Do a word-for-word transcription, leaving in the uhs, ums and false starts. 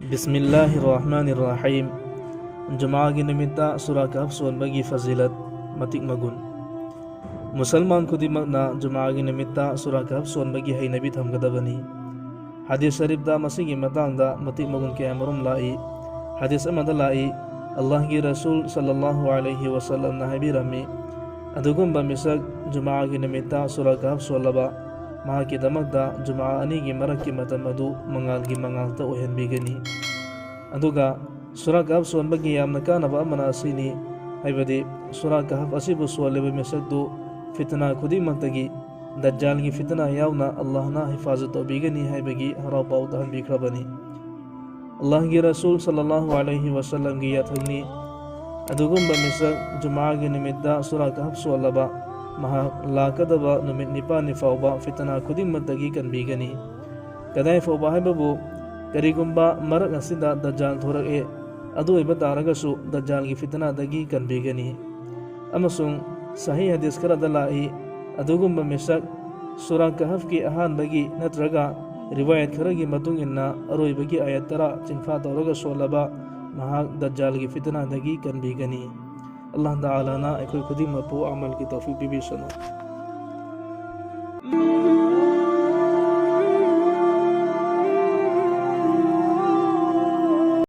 ꯕꯤꯁꯃꯤꯜꯂꯥꯍꯤꯔ ꯔꯍꯃꯥꯅꯤꯔ ꯔꯍꯤꯝ꯫ ꯖꯨꯃꯥꯒꯤ ꯅꯨꯃꯤꯠꯇ ꯁꯨꯔꯥ ꯀꯍꯐ ꯁꯣꯟꯕꯒꯤ ꯐꯖꯤꯂꯠ, ꯃꯇꯤꯛ ꯃꯒꯨꯟ꯫ ꯃꯨꯁꯜꯃꯥꯟ ꯈꯨꯗꯤꯡꯃꯛꯅ ꯖꯨꯃꯥꯒꯤ ꯅꯨꯃꯤꯠꯇ ꯁꯨꯔꯥ ꯀꯍꯐ ꯁꯣꯟꯕꯒꯤ ꯍꯩꯅꯕꯤ ꯊꯝꯒꯗꯕꯅꯤ꯫ ꯍꯗꯤꯁ ꯁꯔꯤꯐꯇ ꯃꯁꯤꯒꯤ ꯃꯇꯥꯡꯗ ꯃꯇꯤꯛ ꯃꯒꯨꯟ ꯀꯌꯥꯃꯔꯨꯝ ꯂꯥꯛꯏ꯫ ꯍꯗꯤꯁ ꯑꯃꯗ ꯂꯥꯛꯏ, ꯑꯜꯂꯥꯍꯒꯤ ꯔꯁꯨꯜ ꯁꯜꯂꯜꯂꯥꯍꯨ ꯑꯂꯩꯍꯤ ꯋꯥꯁꯜꯂꯝꯅ ꯍꯥꯏꯕꯤꯔꯝꯃꯤ, ꯑꯗꯨꯒꯨꯝꯕ ꯃꯤꯁꯛ ꯖꯨꯃꯥꯒꯤ ꯅꯨꯃꯤꯠꯇ ꯁꯨꯔꯥ ꯀꯍꯐ ꯁꯣꯜꯂꯕ, ꯃꯍꯥꯛꯀꯤꯗꯃꯛꯇ ꯖꯨꯃꯥ ꯑꯅꯤꯒꯤ ꯃꯔꯛꯀꯤ ꯃꯇꯝ ꯑꯗꯨ ꯃꯉꯥꯜꯒꯤ ꯃꯉꯥꯜꯇ ꯑꯣꯏꯍꯟꯕꯤꯒꯅꯤ꯫ ꯑꯗꯨꯒ ꯁꯨꯔꯥ ꯀꯍꯐ ꯁꯣꯟꯕꯒꯤ ꯌꯥꯝꯅ ꯀꯥꯟꯅꯕ ꯑꯃꯅ ꯑꯁꯤꯅꯤ, ꯍꯥꯏꯕꯗꯤ ꯁꯨꯔꯥ ꯀꯍꯐ ꯑꯁꯤꯕꯨ ꯁꯣꯜꯂꯤꯕ ꯃꯤꯁꯛꯇꯨ ꯐꯤꯇꯅꯥ ꯈꯨꯗꯤꯡꯃꯛꯇꯒꯤ, ꯗꯖꯥꯜꯒꯤ ꯐꯤꯇꯅꯥ ꯌꯥꯎꯅ ꯑꯜꯂꯥꯍꯅ ꯍꯤꯐꯥꯖꯠ ꯇꯧꯕꯤꯒꯅꯤ ꯍꯥꯏꯕꯒꯤ ꯍꯔꯥꯎ ꯄꯥꯎ ꯇꯥꯍꯟꯕꯤꯈ꯭ꯔꯕꯅꯤ꯫ ꯑꯜꯂꯥꯍꯒꯤ ꯔꯁꯨꯜ ꯁꯜꯂꯜꯂꯥꯍꯨ ꯑꯂꯩꯍꯤ ꯋꯥꯁꯜꯂꯝꯒꯤ ꯌꯥꯊꯪꯅꯤ꯫ ꯑꯗꯨꯒꯨꯝꯕ ꯃꯤꯁꯛ ꯖꯨꯃꯥꯒꯤ ꯅꯨꯃꯤꯠꯇ ꯁꯨꯔꯥ ꯀꯍꯐ ꯁꯣꯜꯂꯕ, ꯃꯍꯥꯛ ꯂꯥꯛꯀꯗꯕ ꯅꯨꯃꯤꯠ ꯅꯤꯄꯥꯜꯅꯤ ꯐꯥꯎꯕ ꯐꯤꯇꯅꯥ ꯈꯨꯗꯤꯡꯃꯛꯇꯒꯤ ꯀꯟꯕꯤꯒꯅꯤ꯫ ꯀꯗꯥꯏ ꯐꯥꯎꯕ ꯍꯥꯏꯕꯕꯨ, ꯀꯔꯤꯒꯨꯝꯕ ꯃꯔꯛ ꯑꯁꯤꯗ ꯗꯖꯥꯜ ꯊꯣꯔꯛꯑꯦ, ꯑꯗꯨ ꯑꯣꯏꯕ ꯇꯥꯔꯒꯁꯨ ꯗꯖꯥꯜꯒꯤ ꯐꯤꯇꯅꯥꯗꯒꯤ ꯀꯟꯕꯤꯒꯅꯤ꯫ ꯑꯃꯁꯨꯡ ꯁꯍꯤ ꯍꯗꯤꯁ ꯈꯔꯗ ꯂꯥꯛꯏ, ꯑꯗꯨꯒꯨꯝꯕ ꯃꯤꯁꯛ ꯁꯨꯔꯥ ꯀꯍꯐꯀꯤ ꯑꯍꯥꯟꯕꯒꯤ ꯅꯠꯇ꯭ꯔꯒ ꯔꯤꯋꯥꯌꯠ ꯈꯔꯒꯤ ꯃꯇꯨꯡ ꯏꯟꯅ ꯑꯔꯣꯏꯕꯒꯤ ꯑꯥꯌꯠ ꯇꯔꯥ ꯆꯤꯟꯐꯥ ꯇꯧꯔꯒ ꯁꯣꯜꯂꯕ, ꯃꯍꯥꯛ ꯗꯖꯥꯜꯒꯤ ꯐꯤꯇꯅꯥꯗꯒꯤ ꯀꯟꯕꯤꯒꯅꯤ꯫ ꯑꯜꯂꯥꯍ ꯇꯥꯂꯥꯅ ꯑꯩꯈꯣꯏ ꯈꯨꯗꯤꯡꯃꯛꯄꯨ ꯑꯃꯜꯒꯤ ꯇꯧꯐꯤꯛ ꯄꯤꯕꯤꯁꯅꯨ꯫